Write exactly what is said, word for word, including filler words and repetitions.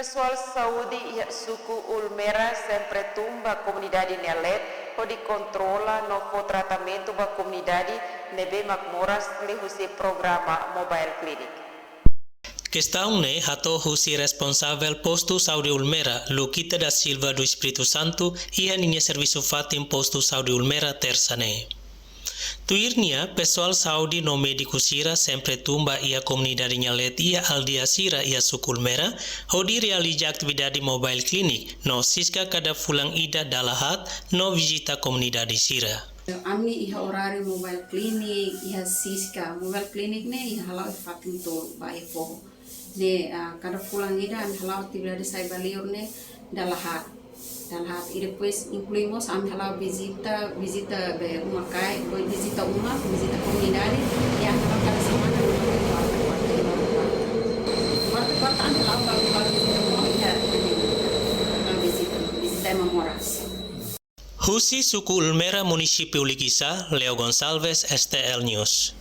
Pesoál saúde iha suku Ulmera sempre tun ba komunidade nia leet hodi kontrola no fó tratamentu ba komunidade ne'ebé mak moras liuhusi programa Mobile Clinic. Kestaun ne'e hato'o husi responsavel Postu Saúde Ulmera, Luquita da Silva do Espírito Santo, iha ninia servisu fatin Postu Saúde Ulmera, Tersa ne'e. Tuir nia, pesoál saúde no médiku sira sempre tun ba iha komunidade nia leet iha aldeia sira iha suku Ulmera, hodi realiza atividade mobile clinic no siska kada fulan ida dala haat no vizita komunidade sira. Ami iha oráriu mobile clinic, iha siska mobile clinic ne'e iha hala'o iha fatin tolu ba iha foho. Ne'e, ah, kada fulan ida ami hala'o atividade sai ba liur ne'e dala haat. Dala haat. I depois inklui mós ami hala'o vizita, vizita be uma-kain, depois vizita uma, vizita komunidade, i ami hala'o kada semana, kuarta, kuarta, kuarta. Kuarta, kuarta ami hala'o ba, ba vizita uma, iha, iha, iha vizita, vizita ema moras. Husi suku Ulmera, munisípiu Likisá, Leo Gonçalves, S T L News.